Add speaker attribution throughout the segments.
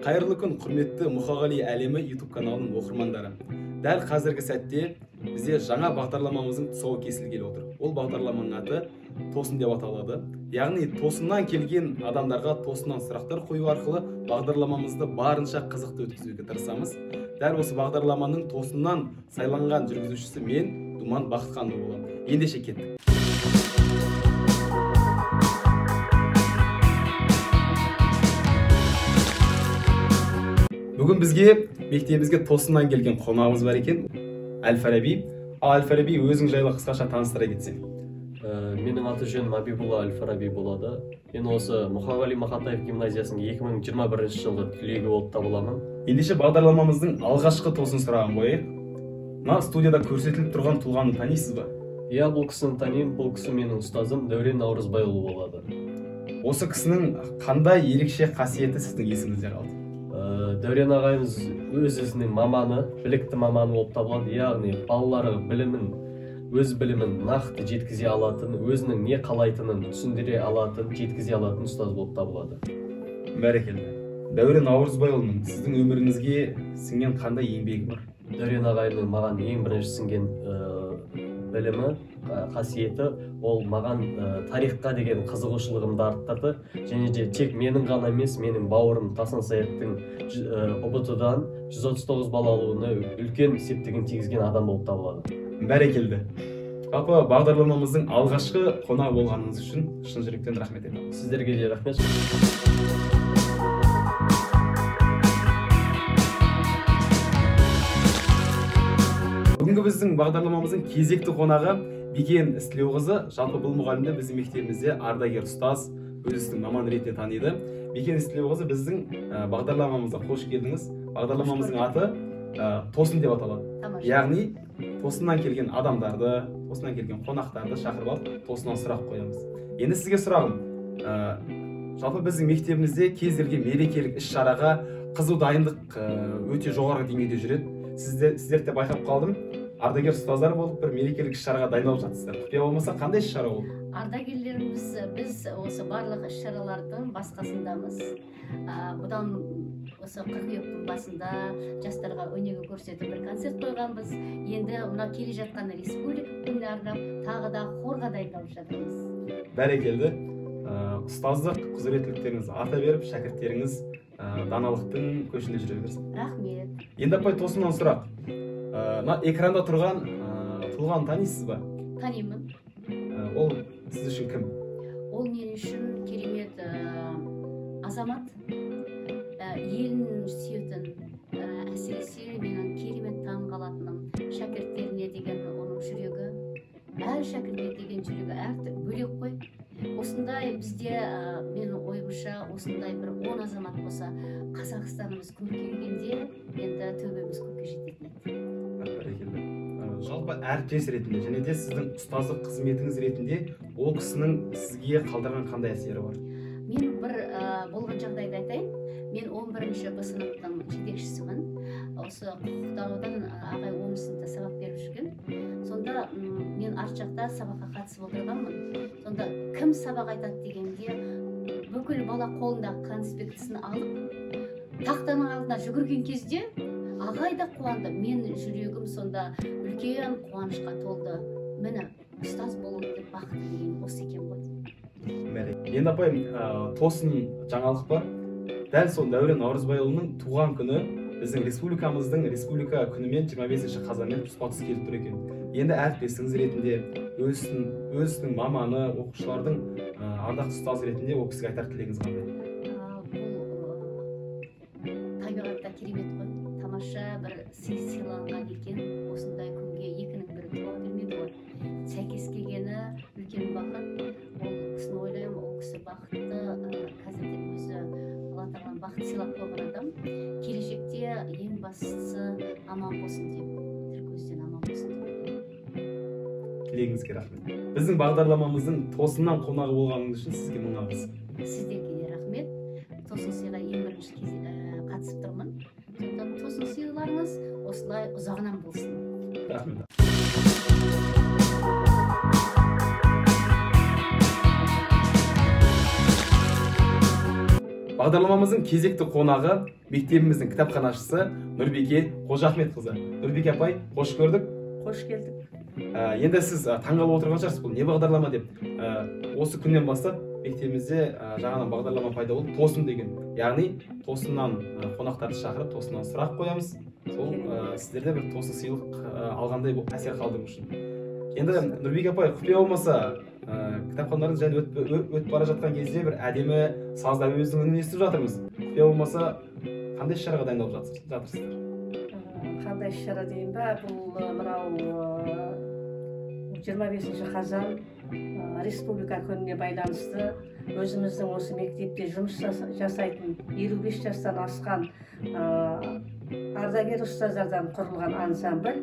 Speaker 1: Қайырлы күн, құрметті Мұқағали әлемі YouTube каналының оқырмандары. Дәл қазіргі сәтте бізде жаңа бағдарламамыздың тұсауы кесілгелі отыр. Ол бағдарламаның аты Тосын деп аталады. Яғни тосыннан келген адамдарға тосыннан сұрақтар қою арқылы бағдарламамызды барынша қызықты өткізуге тырысамыз. Дәл осы бағдарламаның тосыннан сайланған жүргізушісі мен, Думан Бақытханұлы боламын. Ендеше кеттік. Бүгін бізге мектебімізге тосыннан келген қонағымыз бар екен, Әл-Фараби. Ал Әл-Фараби, өзің жайлы қысқаша таныстыра кетсең.
Speaker 2: Менің аты жөнім Абибулла Әл-Фараби болады. Мен осы Мұқағали Мақатаев гимназиясының 2021 жылғы түлегі болып табыламын.
Speaker 1: Ендеше бағдарламамыздың алғашқы тосын сұрағын қояйық. Мына студияда көрсетіліп тұрған тұлғаны танисыз ба?
Speaker 2: Иә, бұл кісіні танимын. Бұл кісі менің ұстазым Дәурен Наурызбайұлы болады.
Speaker 1: Осы кісінің қандай ерекше қасиеті сіздің есіңізде қалды?
Speaker 2: Дәурен ағайымыз өз ісінің маманы, білікті маманы болып табылады. Яғни балаларға білімін, өз білімін нақты жеткізе алатын, өзінің не қалайтынын түсіндіре алатын, жеткізе алатын ұстаз болып табылады.
Speaker 1: Бәрекелді. Дәурен Наурызбайұлының сіздің өміріңізге сіңген қандай еңбегі бар?
Speaker 2: Дәурен ағайымның маған ең бірінші сіңген білімі, қасиеті, ол маған тарихқа деген қызығушылығымды арттырды. Және де тек менің ғана емес, менің бауырым Тасан Саяттың ҰБТ-дан 139 балл алуына үлкен септігін тигізген адам болып табылады.
Speaker 1: Бәрекелді. Жалпы бағдарламамыздың алғашқы қонағы болғаныңыз үшін шын жүректен рахмет айтамын.
Speaker 2: Сіздерге де рахмет.
Speaker 1: Бүгінгі біздің бағдарламамыздың кезекті қонағы Бикен Істілеуқызы. Жалпы бұл мұғалімді біздің мектебімізде ардагер ұстаз, өз ісінің маманы ретінде таниды. Бикен Істілеуқызы, біздің бағдарламамызға қош келдіңіз. Бағдарламамыздың аты Тосын деп аталады. Яғни тосыннан келген адамдарды, тосыннан келген қонақтарды шақырып алып, тосыннан сұрақ қоямыз. Енді сізге сұрағым, жалпы біздің мектебімізде кез келген мерекелік іс-шараға қызу дайындық өте жоғарғы деңгейде жүреді. Сіздерді де байқап қалдым, ардагер ұстаздар болып бір мерекелік іс-шараға дайындалып жатсыздар. Құпия болмаса қандай іс-шара ол?
Speaker 3: Ардагерлеріміз, біз осы барлық іс-шаралардың басқасындамыз. Бұдан осы қыркүйектің басында жастарға өнеге көрсетіп бір концерт қойғанбыз. Енді мына келе жатқан республика күніне арнап тағы да хорға дайындалып жатырмыз.
Speaker 1: Бәрекелді. Ұстаздық құзыреттіліктеріңіз арта беріп, шәкірттеріңіз даналықтың көшінде жүре берсін.
Speaker 3: Рахмет.
Speaker 1: Енді апай, тосыннан сұрақ. Мына экранда тұрған тұлғаны танисыз ба?
Speaker 3: Танимын.
Speaker 1: Ол сіз үшін кім?
Speaker 3: Ол мен үшін керемет азамат, елін сүйетін, әсіресе менің керемет таң қалатыным шәкірттеріне деген оның жүрегі, әр шәкіртке деген жүрегі әр бөлек қой. Осындай бізде, менің ойымша, осындай бір 10 азамат болса, Қазақстанымыз көркейгенде енді төбеміз көкке жететін еді.
Speaker 1: Бәрекелді. Жалпы әріптес ретінде және де сіздің ұстаздық қызметіңіз ретінде ол кісінің сізге қалдырған қандай әсері бар?
Speaker 3: Мен бір болған жағдайды айтайын. Мен 11-ші Б сыныптың жетекшісімін. Осы құқықтанудан ағай 10 сыныпта сабақ беріп жүрген. Сонда мен арт жақта сабаққа қатысып отырғанмын. Сонда кім сабақ айтады дегенде, бүкіл бала қолындағы конспектісін алып, тақтаның алдына жүгірген кезде ағай да қуанды. Мен жүрегім сонда үлкен қуанышқа толды. Міне, ұстаз болу деп бақыт деген осы екен ғой.
Speaker 1: Енді апай, тосын жаңалық бар. Дәл сол Дәурен Наурызбайұлының туған күні біздің республикамыздың республика күнімен 25 қазанмен тұспа-тұс келіп тұр екен. Енді әріптесіңіз ретінде, өз ісінің маманы, оқушылардың ардақты ұстаз ретінде ол кісіге айтар тілегіңіз қандай?
Speaker 3: Бұл табиғатта керемет қой. Тамаша бір сый сыйланған екен. Осындай күнге екінің бірі туа бермейді ғой. Сәйкес келгені үлкен бақыт. Ол кісіні ойлаймын, ол кісі бақытты қазірден өзі Алла тағаланың бақыт сыйлап қойған адам. Келешекте ең бастысы аман болсын деп, тірі көзден аман болсын деп ойлаймын.
Speaker 1: Тілегіңізге рахмет. Біздің бағдарламамыздың тосыннан қонағы болғаныңыз үшін сізге мың алғыс.
Speaker 3: Сіздерге де рахмет. Тосын сыйға ең бірінші қатысып тұрмын. Сондықтан тосын сыйларыңыз осылай ұзағынан болсын.
Speaker 1: Рахмет. Бағдарламамыздың кезекті қонағы мектебіміздің кітапханашысы Нұрбике Қожахметқызы. Нұрбике апай, қош көрдік.
Speaker 4: Қош келдік.
Speaker 1: Енді сіз таңғалып отырған шығарсыз, бұл не бағдарлама деп. Осы күннен бастап мектебімізде жаңадан бағдарлама пайда болды, тосын деген. Яғни тосыннан қонақтарды шақырып, тосыннан сұрақ қоямыз. Сол сіздерде бір тосын сыйлық алғандай әсер қалдыру үшін. Енді Нұрбике апай, құпия болмаса, кітапханаларыңыз жайлы өтіп бара жатқан кезде бір әдемі сазды әуездің үнін естіп жатырмыз. Құпия болмаса, қандай іс-шараға дайындалып жатырсыздар?
Speaker 4: Қандай іс-шара дейін ба? Бұл мынау 25 қазан Республика күніне байланысты өзіміздің осы мектепте жұмыс жасайтын 55 жастан асқан ардагер ұстаздардан құрылған ансамбль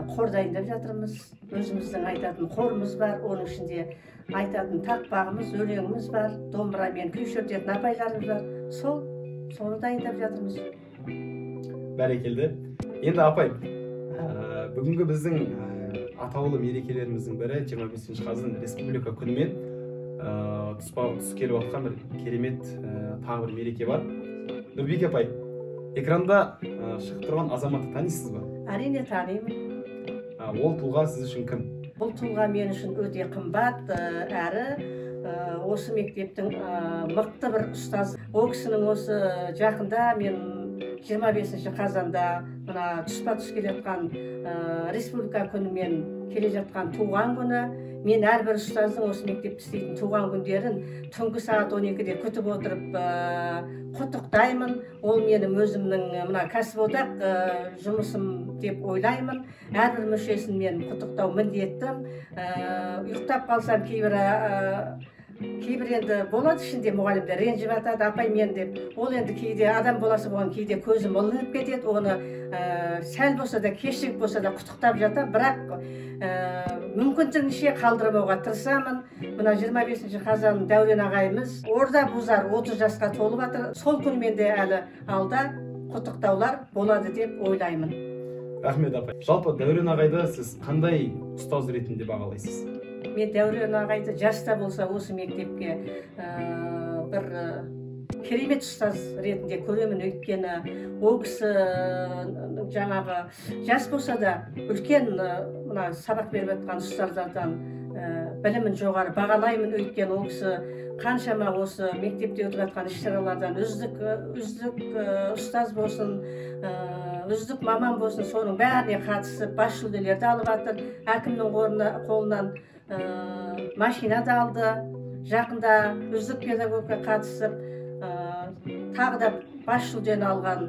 Speaker 4: қор дайындап жатырмыз. Өзіміздің айтатын қорымыз бар, оның ішінде айтатын тақпағымыз, өлеңіміз бар, домбырамен күй шертетін апайларымыз бар. Соны дайындап жатырмыз.
Speaker 1: Бәрекелді. Енді апай, бүгінгі біздің атаулы мерекелеріміздің бірі 25 қазан Республика күнімен тұспа-тұс келіп жатқан бір керемет тағы бір мереке бар. Нұрбике апай, экранда шығып тұрған азаматты танисыз ба?
Speaker 4: Әрине танимын.
Speaker 1: Ол тұлға сіз үшін кім?
Speaker 4: Бұл тұлға мен үшін өте қымбат, әрі осы мектептің мықты бір ұстаз. Ол кісінің осы жақында мен 25 қазанда мына тұспа-тұс келе жатқан Республика күнімен келе жатқан туған күні, мен әрбір ұстаздың осы мектепте істейтін туған күндерін түнгі сағат 12-де күтіп отырып құттықтаймын. Ол менің өзімнің мына кәсіподақ жұмысым деп ойлаймын. Әрбір мүшесін мен құттықтау міндеттім. Ұйықтап қалсам кейбір енді болады, ішінде мұғалімдер ренжіп жатады, апай мен деп. Ол енді кейде адам баласы болған, кейде көзім ілініп кетеді, оны сәл болса да, кешігіп болса да құттықтап жатамын, бірақ мүмкіндігінше қалдырмауға тырысамын. Мына 25 қазан Дәурен ағайымыз орда бұзар 30 жасқа толып жатыр. Сол күнмен де әлі алда құттықтаулар болады деп ойлаймын.
Speaker 1: Рахмет апай. Жалпы Дәурен ағайды сіз қандай ұстаз ретінде бағалайсыз?
Speaker 4: Мен Дәурен ағайды жаста болса осы мектепке бір керемет ұстаз ретінде көремін. Өйткені ол кісі жаңағы жас болса да үлкен мына сабақ беріп жатқан ұстаздардан білімін жоғары бағалаймын. Өйткені ол кісі қаншама осы мектепте өтіп жатқан іс-шаралардан үздік ұстаз болсын, үздік маман болсын, соның бәріне қатысып бас жүлделерді алып жатыр. Әкімнің қолынан машина да алды. Жақында үздік педагогқа қатысып, тағы да бас жүлдені алған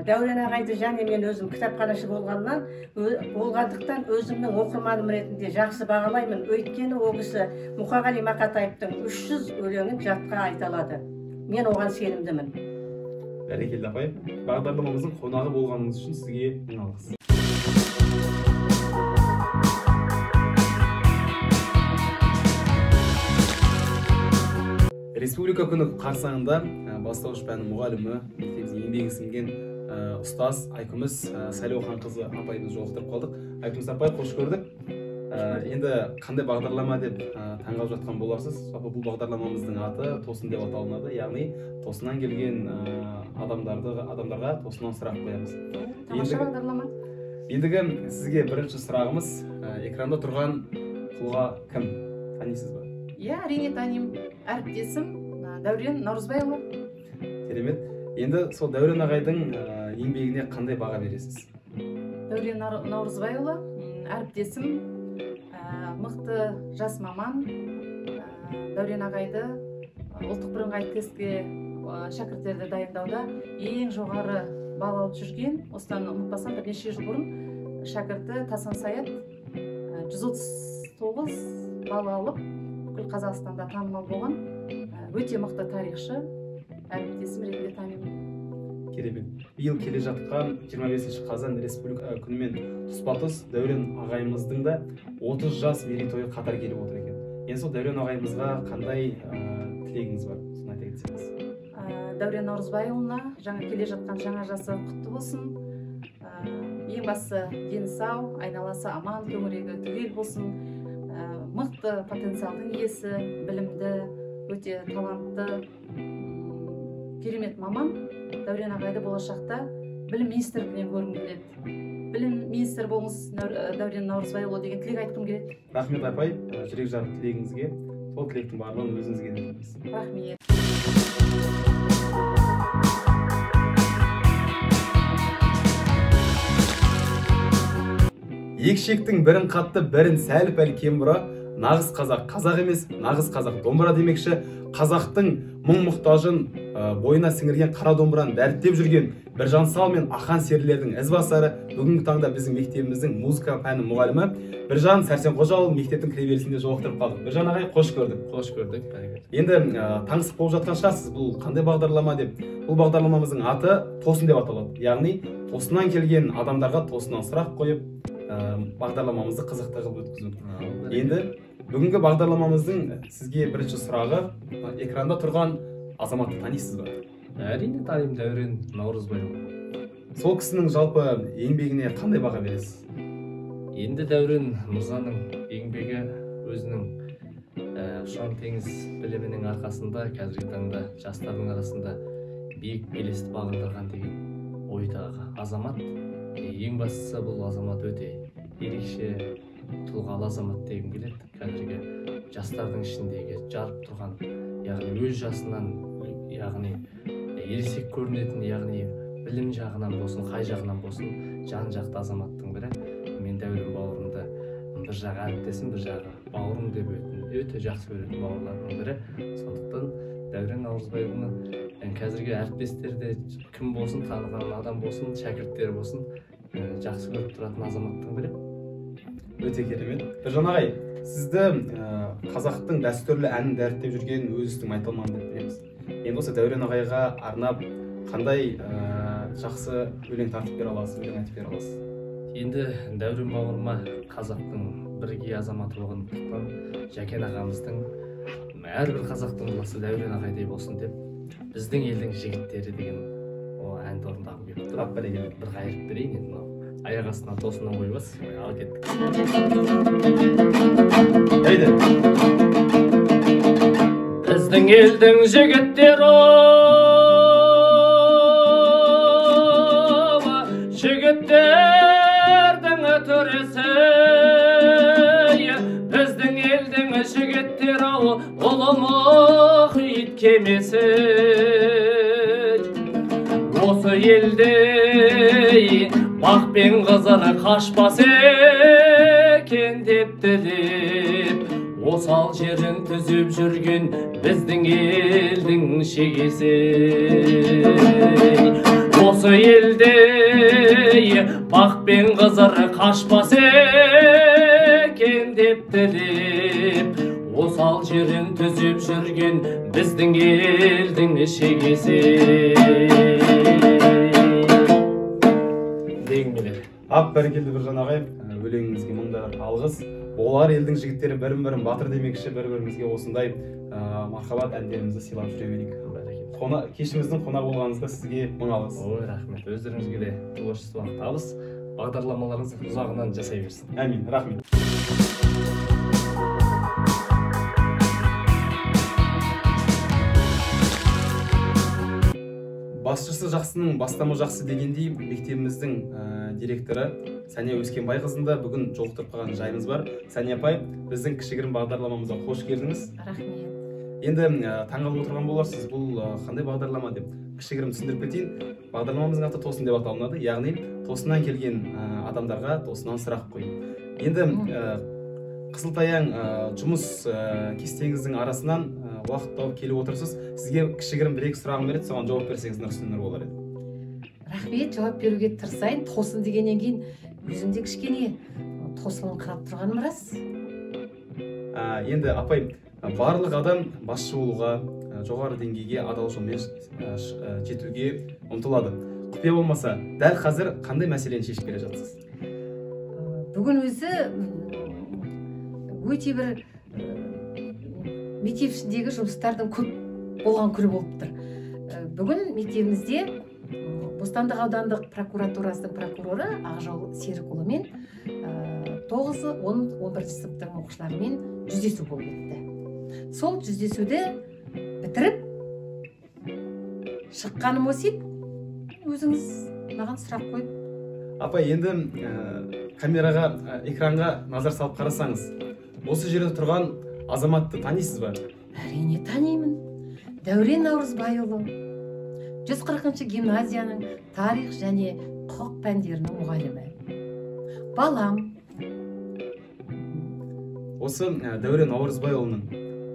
Speaker 4: Дәурен ағайды және мен өзім кітапханашы болғандықтан өзімнің оқырманым ретінде жақсы бағалаймын. Өйткені ол кісі Мұқағали Мақатаевтың 300 өлеңін жатқа айта алады. Мен оған сенімдімін.
Speaker 1: Бәрекелді апай. Бағдарламамыздың қонағы болғаныңыз үшін сізге мың алғыс. Республика күні қарсаңында бастауыш пәні мұғалімі, мектебіміздің еңбегі сіңген ұстаз Айкүміс Сайлауханқызы апайымызды жолықтырып қалдық. Айкүміс апай, қош көрдік. Енді қандай бағдарлама деп таңғалып жатқан боларсыз. Жалпы бұл бағдарламамыздың аты тосын деп аталынады. Яғни тосыннан келген адамдарға тосыннан сұрақ қоямыз.
Speaker 5: Тамаша бағдарлама.
Speaker 1: Ендігі сізге бірінші сұрағымыз, экранда тұрған тұлға кім? Танисыз ба?
Speaker 5: Иә, әрине танимын. Әріптесім Дәурен Наурызбайұлы.
Speaker 1: Керемет. Енді сол Дәурен ағайдың еңбегіне қандай баға бересіз?
Speaker 5: Дәурен Наурызбайұлы әріптесім, мықты жас маман. Дәурен ағайды ұлттық бірыңғай тестке шәкірттерді дайындауда ең жоғары балл алып жүрген. Осыдан ұмытпасам бірнеше жыл бұрын шәкірті Тасан Саят 139 балл алып бүкіл Қазақстанда танымал болған өте мықты тарихшы, әріптесім ретінде танимын.
Speaker 1: Керемет. Биыл келе жатқан 25 қазан Республика күнімен тұспа-тұс Дәурен ағайымыздың да 30 жас мерейтойы қатар келіп отыр екен. Енді сол Дәурен ағайымызға қандай тілегіңіз бар? Соны айта кетсеңіз.
Speaker 5: Дәурен Наурызбайұлына жаңа келе жатқан жаңа жасы құтты болсын. Ең бастысы дені сау, айналасы аман, төңірегі түгел болсын. Мықты потенциалдың иесі, білімді, өте талантты, Керемет маман. Дәурен ағайды болашақта білім министрлігінен көргім келеді. Білім министрі болыңыз, Дәурен Наурызбайұлы деген тілек айтқым келеді.
Speaker 1: Рахмет апай, жүрек жарып тілегіңізге. Сол тілектің барлығын өзіңізге тілейміз.
Speaker 5: Рахмет.
Speaker 1: Екі шектің бірін қатты, бірін сәл-пәл кем бұра, нағыз қазақ қазақ емес, нағыз қазақ домбыра демекші, қазақтың мұң мұқтажын бойына сіңірген қара домбыраны дәріптеп жүрген Біржан сал мен Ақан серілердің ізбасары, бүгінгі таңда біздің мектебіміздің музыка пәні мұғалімі Біржан Сәрсенқожаұлы мектептің кіреберісінде жолықтырып қалдық. Біржан ағай, қош көрдік.
Speaker 2: Қош көрдік, бәрекелді.
Speaker 1: Енді таңсық болып жатқан шығарсыз, бұл қандай бағдарлама деп. Бұл бағдарламамыздың аты Тосын деп аталады. Яғни тосыннан келген адамдарға тосыннан сұрақ қойып, бағдарламамызды қызықты қылып өткізу. Енді бүгінгі бағдарламамыздың сізге бірінші сұрағы, экранда тұрған азаматты танисыз ба?
Speaker 2: Әрине танимын, Дәурен Наурызбайұлы.
Speaker 1: Сол кісінің жалпы еңбегіне қандай баға бересіз?
Speaker 2: Енді Дәурен мырзаның еңбегі өзінің ұшан теңіз білімінің арқасында қазіргі таңда жастардың арасында биік белесті бағындырған деген ойдағы азамат. Ең бастысы бұл азамат өте ерекше тұлғалы азамат дегім келеді. Қазіргі жастардың ішіндегі жарып тұрған, яғни өз жасынан, яғни ересек көрінетін, яғни білім жағынан болсын, қай жағынан болсын, жан жақты азаматтың бірі. Мен Дәурен бауырымды бір жағы әріптесім, бір жағы бауырым деп өте жақсы көретін бауырларымның бірі. Сондықтан Дәурен Наурызбайұлыны қазіргі әріптестер де кім болсын, таныған адам болсын, шәкірттері болсын, жақсы көріп тұратын азаматтың бірі.
Speaker 1: Өте керемет. Біржан ағай, сізді қазақтың дәстүрлі әнін дәріптеп жүрген өз істің майталманы деп білеміз. Енді осы Дәурен ағайға арнап қандай жақсы өлең тартып бере аласыз, өлең айтып бере аласыз?
Speaker 2: Енді Дәурен бауырыма қазақтың бірегей азаматы болғандықтан Жәкен ағамыздың әрбір қазақтың баласы Дәурен ағайдай болсын деп біздің елдің жігіттері деген о әнді орындағым келіп тұр.
Speaker 1: Бәрекелді.
Speaker 2: Бір қайырып берейін енді, мынау аяқ астынан тосыннан қойып аласыз. Ал кеттік.
Speaker 1: Әйді.
Speaker 2: Біздің елдің жігіттері, жігіттердің төресі, біздің елдің жігіттері ұлы мұхит кемесі. Осы елде бақ пен қызыр қашпас екен деп тілеп, осал жерін түзіп жүрген біздің елдің шегесі. Осы елде бақ пен қызыр қашпас екен деп тілеп, осал жерін түзіп жүрген біздің елдің шегесі.
Speaker 1: Ап, бәрекелді Біржан ағай, өлеңіңізге мыңда бір алғыс. Болар елдің жігіттері бірін-бірін батыр демекші, бір-бірімізге осындай мархабат әндерімізді сыйлап жүре берейік. Кешіміздің қонағы болғаныңызға сізге мың алғыс.
Speaker 2: Ой, рахмет. Өздеріңізге де творчестволық табыс, бағдарламаларыңыз ұзағынан жасай берсін.
Speaker 1: Әмин, рахмет. Басшысы жақсының бастамы жақсы дегендей, мектебіміздің директоры Сәния Өскенбайқызын да бүгін жолықтырып қалған жайымыз бар. Сәния апай, біздің кішігірім бағдарламамызға қош келдіңіз.
Speaker 5: Рахмет.
Speaker 1: Енді таңғалып отырған боларсыз, бұл қандай бағдарлама деп. Кішігірім түсіндіріп кетейін. Бағдарламамыздың аты Тосын деп аталынады. Яғни тосыннан келген адамдарға тосыннан сұрақ қою. Енді қысылтаяң жұмыс кестеңіздің арасынан уақыт тауып келіп отырсыз. Сізге кішігірім бір-екі сұрағым бар еді, соған жауап берсеңіз нұр үстіне нұр болар еді.
Speaker 6: Рахмет, жауап беруге тырысайын. Тосын дегеннен кейін өзім де кішкене тосылыңқырап тұрғаным рас.
Speaker 1: Енді апай, барлық адам басшы болуға, жоғары деңгейге адал жолмен жетуге ұмтылады. Құпия болмаса, дәл қазір қандай мәселені шешіп келе жатсыз?
Speaker 6: Бүгін өзі өте бір мектеп ішіндегі жұмыстардың көп болған күні болып тұр. Бүгін мектебімізде Бостандық аудандық прокуратурасының прокуроры Ақжол Серікұлымен 9, 10, 11 сыныптың оқушыларымен жүздесу болып өтті. Сол жүздесуді бітіріп Шыққаным өсиет, өзіңіз маған сұрақ қойып.
Speaker 1: Апай, енді камераға, экранға назар салып қарасаңыз, осы жерде тұрған азаматты танисыз ба?
Speaker 6: Әрине танимын. Дәурен Наурызбайұлы, 140-шы гимназияның тарих және құқық пәндерінің мұғалімі. Балам.
Speaker 1: Осы Дәурен Наурызбайұлының,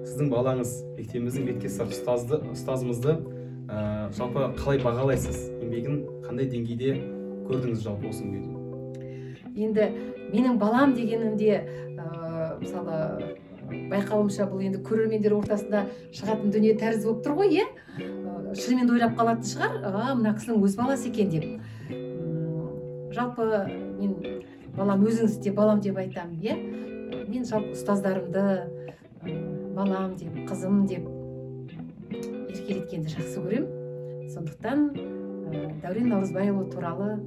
Speaker 1: сіздің балаңыз, мектебіміздің бетке ұстар ұстазымызды жалпы қалай бағалайсыз? Еңбегін қандай деңгейде көрдіңіз жалпы осы күнге дейін?
Speaker 6: Енді менің балам дегенімде, мысалы, байқауымша, бұл енді көрермендер ортасында шығатын дүние тәрізді болып тұр ғой, иә? Шынымен де ойлап қалатын шығар, мына кісінің өз баласы екен деп. Жалпы мен балам, өзіңіз де балам деп айтамын, иә? Мен жалпы ұстаздарымды балам деп, қызым деп еркелеткенді жақсы көремін. Сондықтан Дәурен Наурызбайұлы туралы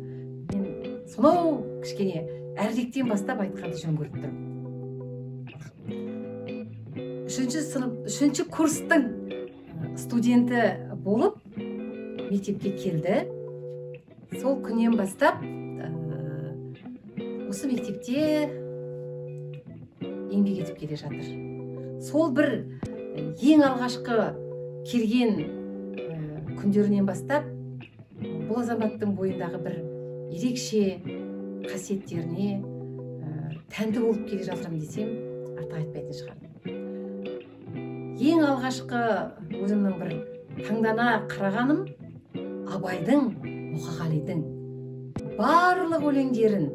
Speaker 6: мен сонау кішкене әріректен бастап айтқанды жөн көріп тұрмын. Үшінші сынып, үшінші курстың студенті болып мектепке келді. Сол күннен бастап осы мектепте еңбек етіп келе жатыр. Сол бір ең алғашқы келген күндерінен бастап бұл азаматтың бойындағы бір ерекше қасиеттеріне тәнті болып келе жатырмын десем, артық айтпайтын шығармын. Ең алғашқы өзімнің бір таңдана қарағаным, Абайдың, Мұқағалидың барлық өлеңдерін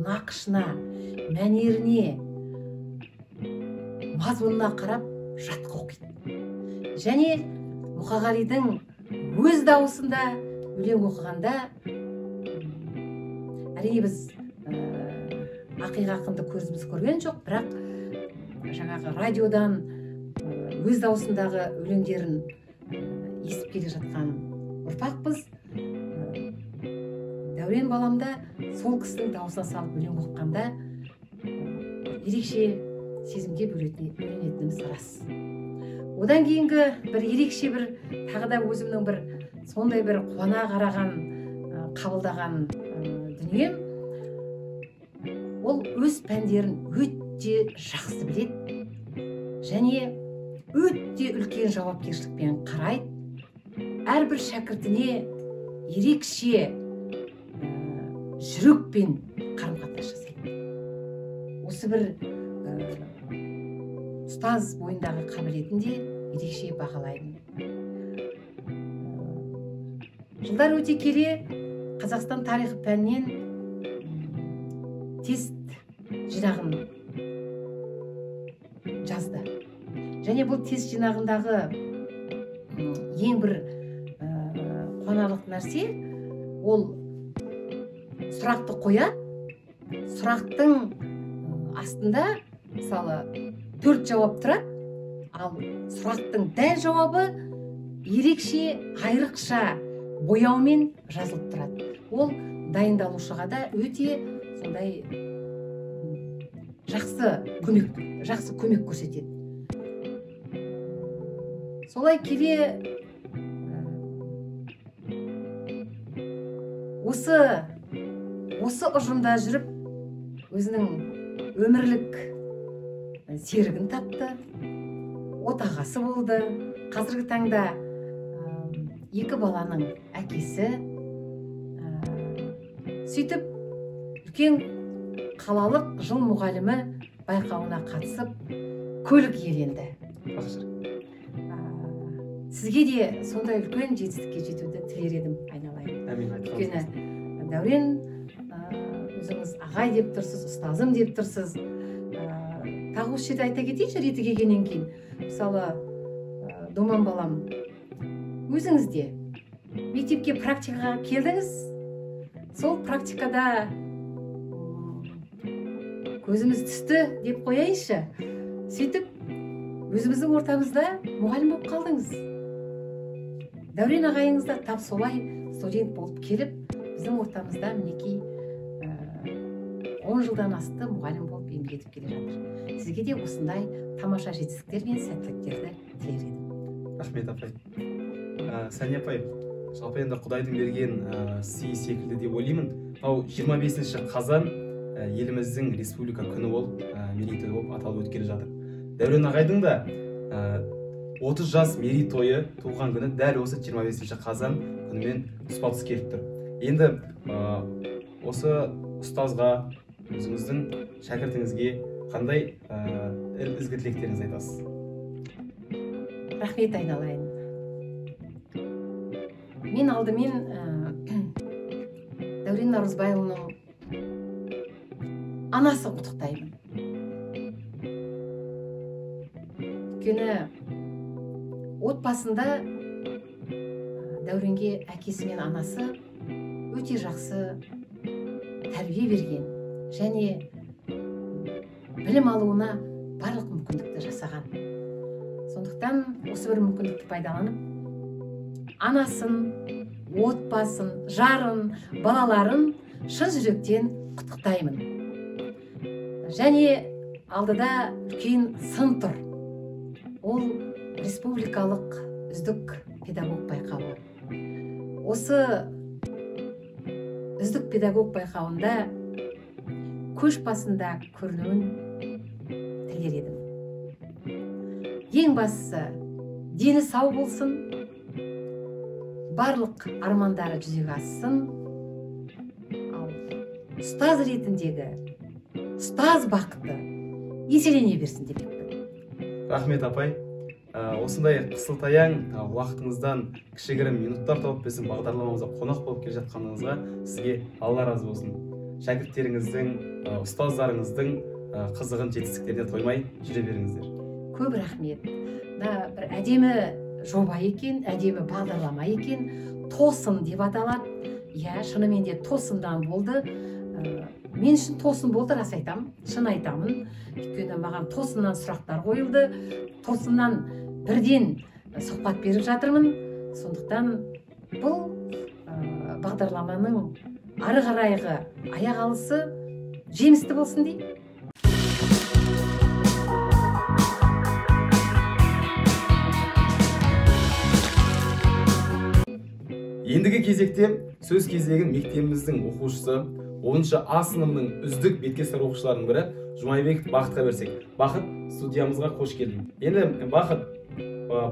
Speaker 6: нақышына, мәнеріне, мазмұнына қарап жатқа оқиды. Және Мұқағалидың өз дауысында өлең оқығанда, әрине біз ақиық ақынды көзіміз көрген жоқ, бірақ жаңағы радиодан өз дауысындағы өлеңдерін естіп келе жатқан ұрпақпыз. Дәурен баламда сол кісінің дауысына салып өлең оқығанда ерекше сезімге бөленетініміз рас. Одан кейінгі бір ерекше бір тағы да өзімнің бір сондай бір қуана қараған, қабылдаған дүнием, ол өз пәндерін өте жақсы біледі және өте үлкен жауапкершілікпен қарайды. Әрбір шәкіртіне ерекше жүрекпен қарым-қатынас жасайды. Осы бір ұстаз бойындағы қабілетін де ерекше бағалаймын. Жылдар өте келе Қазақстан тарихы пәнінен тест жинағын жазды. Және бұл тест жинағындағы ең бір қуанарлық нәрсе, ол сұрақты қояды, сұрақтың астында мысалы 4 жауап тұрады, ал сұрақтың дәл жауабы ерекше айрықша бояумен жазылып тұрады. Ол дайындалушыға да өте сондай жақсы көмек көрсетеді. Солай келе осы ұжымда жүріп өзінің өмірлік серігін тапты, отағасы болды. Қазіргі таңда 2 баланың әкесі. Сөйтіп үлкен қалалық жыл мұғалімі байқауына қатысып көлік иеленді. Сізге де сондай үлкен жетістікке жетуді тілер едім, айналайын.
Speaker 1: Әмин.
Speaker 6: Өйткені Дәурен, өзіңіз ағай деп тұрсыз, ұстазым деп тұрсыз. Тағы осы жерде айта кетейінші, реті келгеннен кейін, мысалы, Думан балам, өзіңіз де мектепке практикаға келдіңіз. Сол практикада көзіміз түсті деп қояйыншы. Сөйтіп өзіміздің ортамызда мұғалім болып қалдыңыз. Дәурен ағайыңыз да тап солай студент болып келіп, біздің ортамызда мінекей 10 жылдан асты мұғалім болып еңбек етіп келе жатыр. Сізге де осындай тамаша жетістіктер мен сәттіліктерді тілер едім.
Speaker 1: Рахмет, апай. Сәния апай, Жалпы енді Құдайдың берген сыйы секілді деп ойлаймын. Мынау 25 қазан еліміздің республика күні болып, мерейтойы болып аталып өткелі жатыр. Дәурен ағайдың да 30 жас мерейтойы туған күні дәл осы 25 қазан күнімен тұспа-тұс келіп тұр. Енді осы ұстазға, өзіңіздің шәкіртіңізге қандай ізгі тілектеріңізді айтасыз?
Speaker 6: Рахмет айналайын. Мен алдымен Дәурен Наурызбайұлының анасын құттықтаймын. Өйткені отбасында Дәуренге әкесі мен анасы өте жақсы тәрбие берген және білім алуына барлық мүмкіндікті жасаған. Сондықтан осы бір мүмкіндікті пайдаланып, анасын, отбасын, жарын, балаларын шын жүректен құттықтаймын. Және алдыда үлкен сын тұр. Ол республикалық үздік педагог байқауы. Осы үздік педагог байқауында көш басында көрінуін тілер едім. Ең бастысы, дені сау болсын, барлық армандары жүзеге ассын. Ал ұстаз ретіндегі ұстаз бақыты еселене берсін демекпін.
Speaker 1: Рахмет апай. Осындай қысылтаяң уақытыңыздан кішігірім минуттар тауып біздің бағдарламамызға қонақ болып келе жатқаныңызға сізге Алла разы болсын. Шәкірттеріңіздің, ұстаздарыңыздың қызығын жетістіктеріне тоймай жүре беріңіздер.
Speaker 6: Көп рахмет. Мына бір әдемі жоба екен, әдемі бағдарлама екен. Тосын деп аталады. Иә, шынымен де тосындан болды. Мен үшін тосын болды, рас айтамын, шын айтамын. Өйткені маған тосыннан сұрақтар қойылды, тосыннан бірден сұхбат беріп жатырмын. Сондықтан бұл бағдарламаның ары қарайғы аяқ алысы жемісті болсын деймін.
Speaker 1: Ендігі кезекте сөз кезегін мектебіміздің оқушысы, 10-шы А сыныбының үздік бетке ұстар оқушыларының бірі Жұмайбеков Бақытқа берсек. Бақыт, студиямызға қош келдің. Енді Бақыт,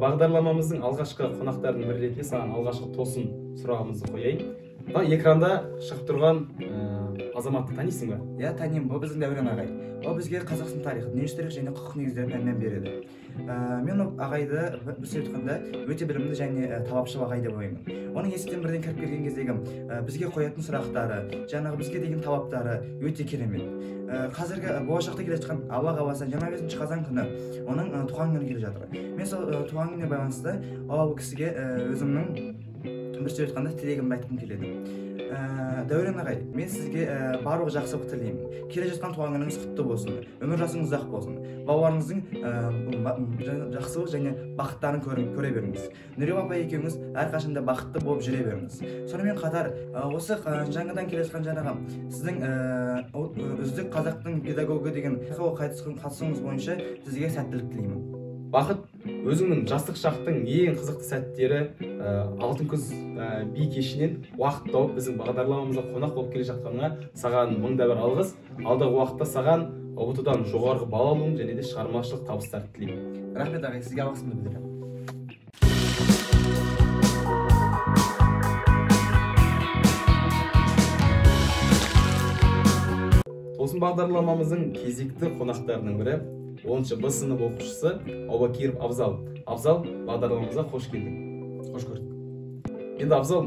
Speaker 1: бағдарламамыздың алғашқы қонақтарының бірі ретінде саған алғашқы тосын сұрағымызды қояйын. Мына экранда шығып тұрған азаматты танисың ба?
Speaker 7: Иә, танимын. Ол біздің Дәурен ағай. Ол бізге Қазақстан тарихы, дүниежүзі тарихы және құқық негіздері пәнінен береді. Мен ол ағайды бір сөз айтқанда өте білімді және талапшыл ағай деп ойлаймын. Оның есіктен бірден кіріп келген кездегі бізге қоятын сұрақтары, жаңағы бізге деген талаптары өте керемет. Қазіргі болашақта келе жатқан Алла қаласа 25 қазан күні оның туған күні келе жатыр. Мен сол туған күніне байланысты ол кісіге өзімнің бір сөз айтқанда тілегімді айтқым келеді. Дәурен ағай, мен сізге барлық жақсылық тілеймін. Келе жатқан туған күніңіз құтты болсын, өмір жасыңыз ұзақ болсын, балаларыңыздың жақсылық және бақыттарын көре беріңіз. Нүреп апай екеуіңіз әрқашанда бақытты болып жүре беріңіз. Сонымен қатар осы жаңадан келе жатқан жаңағы сіздің үздік қазақтың педагогы деген қатысуыңыз бойынша сізге сәттілік тілеймін.
Speaker 1: Бақыт, өзіңнің жастық шақтың ең қызықты сәттері алтын күз би кешінен уақыт тауып біздің бағдарламамызға қонақ болып келе жатқаныңа саған мың да бір алғыс. Алдағы уақытта саған ҰБТ-дан жоғарғы балл алуың және де шығармашылық табыстар тілеймін.
Speaker 7: Рахмет ағай, сізге алғысымды білдіремін.
Speaker 1: Тосын бағдарламамыздың кезекті қонақтарының бірі 10-шы Б сынып оқушысы Аубакиров Абзал. Абзал, бағдарламамызға қош келдің.
Speaker 8: Қош көрдік.
Speaker 1: Енді Абзал,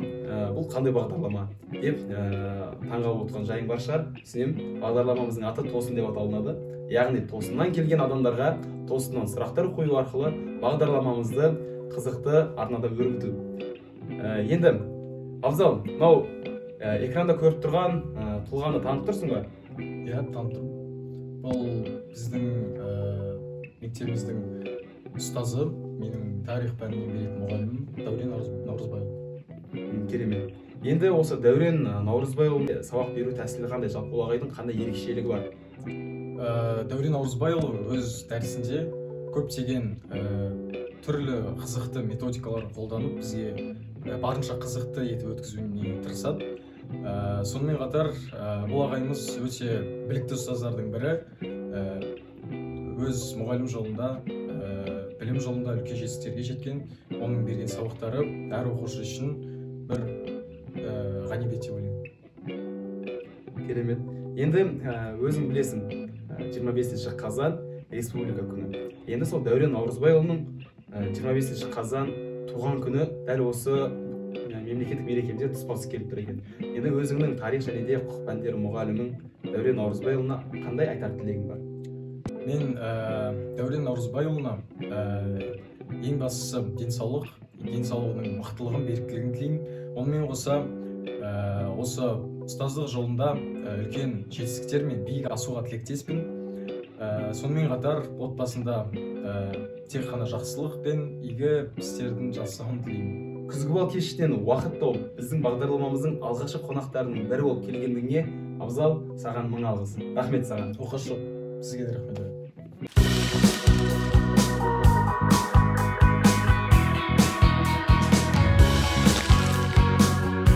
Speaker 1: бұл қандай бағдарлама деп таңғалып отырған жайың бар шығар. Түсінемін, бағдарламамыздың аты Тосын деп аталынады. Яғни тосыннан келген адамдарға тосыннан сұрақтар қою арқылы бағдарламамызды қызықты арнада өрбіту. Енді Абзал, мынау экранда көріп тұрған тұлғаны танып тұрсың ба?
Speaker 8: Иә, танып тұрмын. Бұл біздің мектебіміздің ұстазы, менің тарих пәнінен беретін мұғалімім Дәурен Наурызбайұлы.
Speaker 1: Керемет. Енді осы Дәурен Наурызбайұлы сабақ беру тәсілі қандай? Жалпы ол ағайдың қандай ерекшелігі бар?
Speaker 8: Дәурен Наурызбайұлы өз дәрісінде көптеген Түрлі қызықты методикаларын қолданып, бізге барынша қызықты етіп өткізуіне тырысады. Сонымен қатар бұл ағайымыз өте білікті ұстаздардың бірі. Өз мұғалім жолында, білім жолында үлкен жетістіктерге жеткен. Оның берген сабақтары әр оқушы үшін бір ғанибет деп ойлаймын.
Speaker 1: Керемет. Енді өзің білесің, 25 қазан Республика күні. Енді сол Дәурен Наурызбайұлының 25 қазан туған күні дәл осы мемлекеттік мерекемізге тұспа-тұс келіп тұр екен. Енді өзіңнің тарих және де құқық пәндері мұғалімің Дәурен Наурызбайұлына қандай айтар тілегің бар?
Speaker 8: Мен Дәурен Наурызбайұлына ең бастысы денсаулық, денсаулығының мықтылығын, беріктілігін тілеймін. Онымен қоса осы ұстаздық жолында үлкен жетістіктер мен биік асуға тілектеспін. Сонымен қатар отбасында тек қана жақсылық пен игі істердің жасауын тілеймін.
Speaker 1: Күзгі бал кешінен уақыт тауып, біздің бағдарламамыздың алғашқы қонақтарының бірі болып келгендігіңе, Абзал, саған мың алғыс. Рахмет саған.
Speaker 8: Оқасы жоқ. Сізге де рахмет.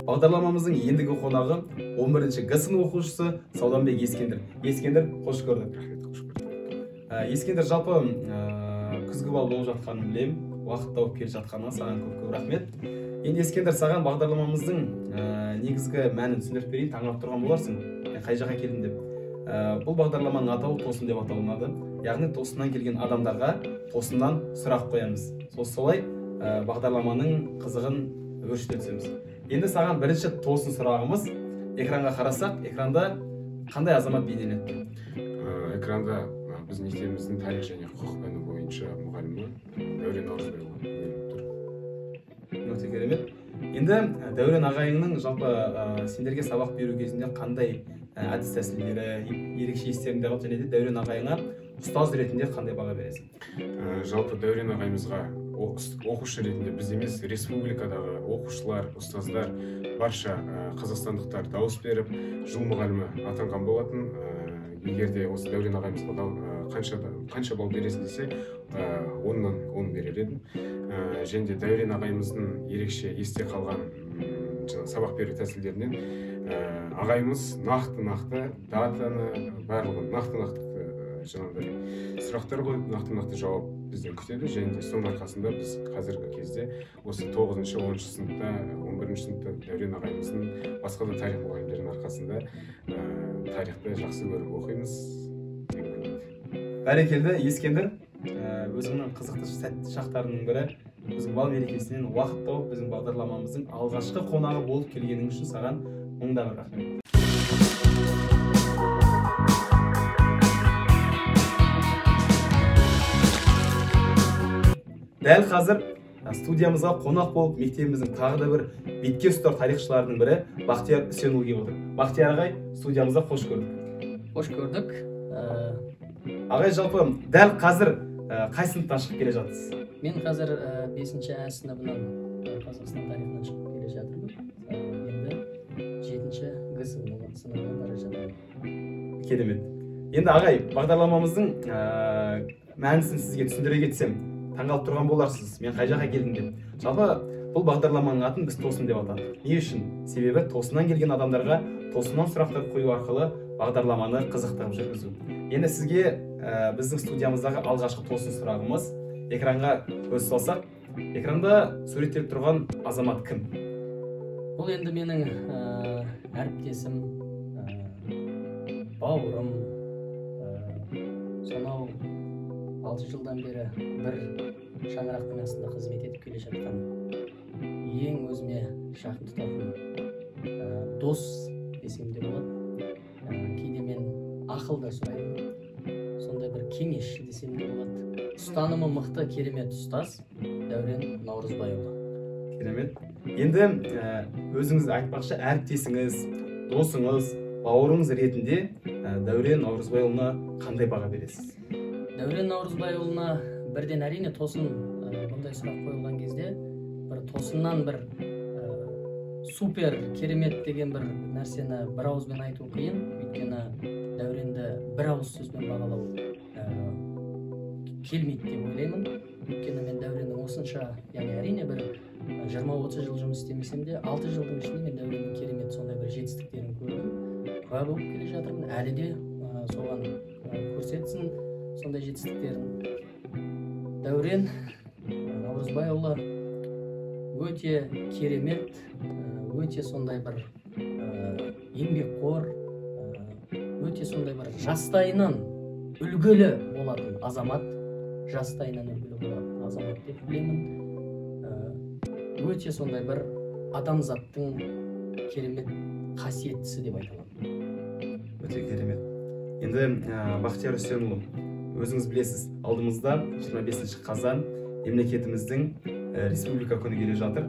Speaker 1: Бағдарламамыздың ендігі қонағы 11-ші Г сынып оқушысы Сауданбек Ескендір. Ескендір, қош көрдік.
Speaker 9: Рахмет, қош көрдік.
Speaker 1: Ескендір, жалпы күзгі бал болып жатқанын білемін. Уақыт тауып келе жатқанына саған көп-көп рахмет. Енді Ескендір, саған бағдарламамыздың негізгі мәнін түсіндіріп берейін, таңғалып тұрған боларсың, мен қай жаққа келдім деп. Бұл бағдарламаның атауы тосын деп аталынады. Яғни тосыннан келген адамдарға тосыннан сұрақ қоямыз. Солай бағдарламаның қызығын өршіте түсеміз. Енді саған бірінші тосын сұрағымыз. Экранға қарасақ, экранда қандай азамат бейнеленді?
Speaker 9: Экранда біздің мектебіміздің тарих және құқық пәні бойынша мұғалімі Дәурен Наурызбайұлы бейнеленіп тұр.
Speaker 1: Өте керемет. Енді Дәурен ағайыңның жалпы сендерге сабақ беру кезінде қандай әдіс тәсілдері, ерекше естеріңде қалды және де Дәурен ағайыңа ұстаз ретінде қандай баға бересің?
Speaker 9: Жалпы Дәурен ағайымызға оқушы ретінде біз емес, республикадағы оқушылар, ұстаздар, барша қазақстандықтар дауыс беріп, жыл мұғалімі атанған болатын. Егер де осы Дәурен ағайымызға қанша балл бересің десе, 10-нан 10 берер едім. Және де Дәурен ағайымыздың ерекше есте қалған сабақ беру тәсілдерінен ағайымыз нақты-нақты датаны, барлығын нақты-нақты жаңағыдай сұрақтар қойып, нақты-нақты жауап бізден күтеді. Және де соның арқасында біз қазіргі кезде осы 9-шы, 10-шы сыныпта, 11-ші сыныпта Дәурен ағайымыздың, басқа да тарих мұғалімдерінің арқасында тарихты жақсы көріп оқимыз.
Speaker 1: Бәрекелді, Ескендір, өзіңнің қызықты сәтті шақтарының бірі біздің бал мерекесінен уақыт тауып, біздің бағдарламамыздың алғашқы қонағы болып келгенің үшін саған мың да бір рахмет. Дәл қазір студиямызға қонақ болып мектебіміздің тағы да бір бетке ұстар тарихшыларының бірі Бақтияр Үсенұлы келіп отыр. Бақтияр ағай, студиямызда қош көрдік.
Speaker 10: Қош көрдік.
Speaker 1: Ағай, жалпы дәл қазір қай сыныптан шығып келе жатырсыз?
Speaker 10: Мен қазір 5-ші А сыныбынан Қазақстан тарихынан шығып келе жатырмын. Енді 7-ші Г сыныбына бара жатырмын.
Speaker 1: Керемет. Енді ағай, бағдарламамыздың мәнісін сізге түсіндіре кетсем, таңғалып тұрған боларсыз, мен қай жаққа келдім деп. Жалпы бұл бағдарламаның атын біз тосын деп атадық. Не үшін? Себебі тосыннан келген адамдарға тосыннан сұрақтар қою арқылы бағдарламаны қызықтырып жүргізу. Енді сізге біздің студиямыздағы алғашқы тосын сұрағымыз. Экранға көз салсақ, экранда суреттеліп тұрған азамат кім?
Speaker 10: Бұл енді менің әріптесім, бауырым, сонау 6 жылдан бері бір шаңырақтың астында қызмет етіп келе жатқан, ең өзіме жақын тұтатын дос десем де болады. Кейде мен ақыл да сұраймын, сондай бір кеңесші десем де болады. Ұстанымы мықты, керемет ұстаз Дәурен Наурызбайұлы.
Speaker 1: Керемет. Енді өзіңіз айтпақшы, әріптесіңіз, досыңыз, бауырыңыз ретінде Дәурен Наурызбайұлына қандай баға бересіз?
Speaker 10: Дәурен Наурызбайұлына бірден әрине тосын бұндай сұрақ қойылған кезде бір тосыннан бір супер керемет деген бір нәрсені бір ауызбен айту қиын, өйткені Дәуренді бір ауыз сөзбен бағалау келмейді деп ойлаймын. Өйткені мен Дәуреннің осынша, яғни әрине бір 20-30 жыл жұмыс істемесем де, 6 жылдың ішінде мен Дәуреннің керемет сондай бір жетістіктерін көрдім, куә болып келе жатырмын. Әлі де соған көрсетсін сондай жетістіктерін. Дәурен Наурызбайұлы өте керемет, өте сондай бір еңбекқор, өте сондай бір жастайынан үлгілі болатын азамат, жастайынан үлгілі болатын азамат деп білемін. Өте сондай бір адамзаттың керемет қасиеттісі деп айта аламын.
Speaker 1: Өте керемет. Енді Бақтияр Үсенұлы, өзіңіз білесіз, алдымызда 25 қазан мемлекетіміздің Республика күні келе жатыр.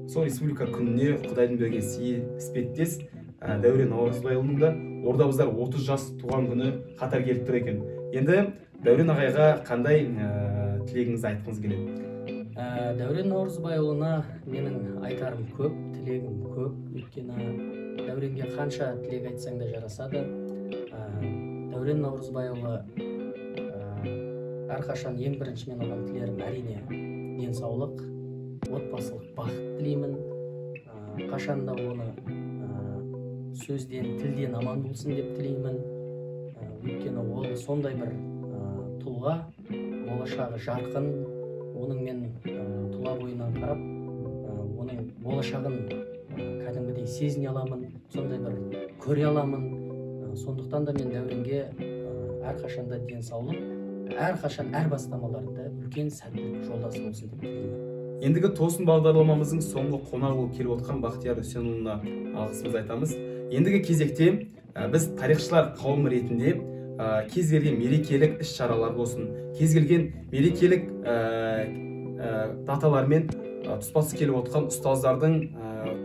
Speaker 1: Сол Республика күніне Құдайдың берген сыйы іспеттес Дәурен Наурызбайұлының да ордабыздар 30 жас туған күні қатар келіп тұр екен. Енді Дәурен ағайға қандай тілегіңізді айтқыңыз келеді?
Speaker 10: Дәурен Наурызбайұлына менің айтарым көп, тілегім көп. Өйткені Дәуренге қанша тілек айтсаң да жарасады. Дәурен Наурызбайұлы әрқашан ең бірінші мен оған тілерім әрине денсаулық, отбасылық бақыт тілеймін. Қашанда оны сөзден, тілден аман болсын деп тілеймін. Өйткені ол сондай бір тұлға, болашағы жарқын. Оның мен тұла бойынан қарап, оның болашағын кәдімгідей сезіне аламын, сондай бір көре аламын. Сондықтан да мен Дәуренге әрқашанда денсаулық, әрқашан әр бастамаларында үлкен сәттілік жолдасы болсын деп тілеймін.
Speaker 1: Ендігі тосын бағдарламамыздың соңғы қонағы болып келіп отқан Бақтияр Үсенұлына алғысымызды айтамыз. Ендігі кезекте біз тарихшылар қауымы ретінде кез келген мерекелік іс-шаралар болсын, кез келген мерекелік даталармен тұспа-тұс келіп отқан ұстаздардың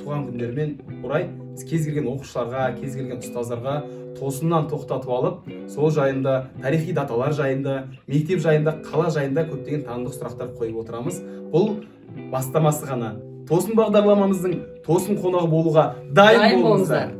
Speaker 1: туған күндерімен орай біз кез келген оқушыларға, кез келген ұстаздарға тосыннан тоқтатып алып, сол жайында, тарихи даталар жайында, мектеп жайында, қала жайында көптеген танымдық сұрақтар қойып отырамыз. Бұл бастамасы ғана. Тосын бағдарламамыздың тосын қонағы болуға дайын болыңыздар.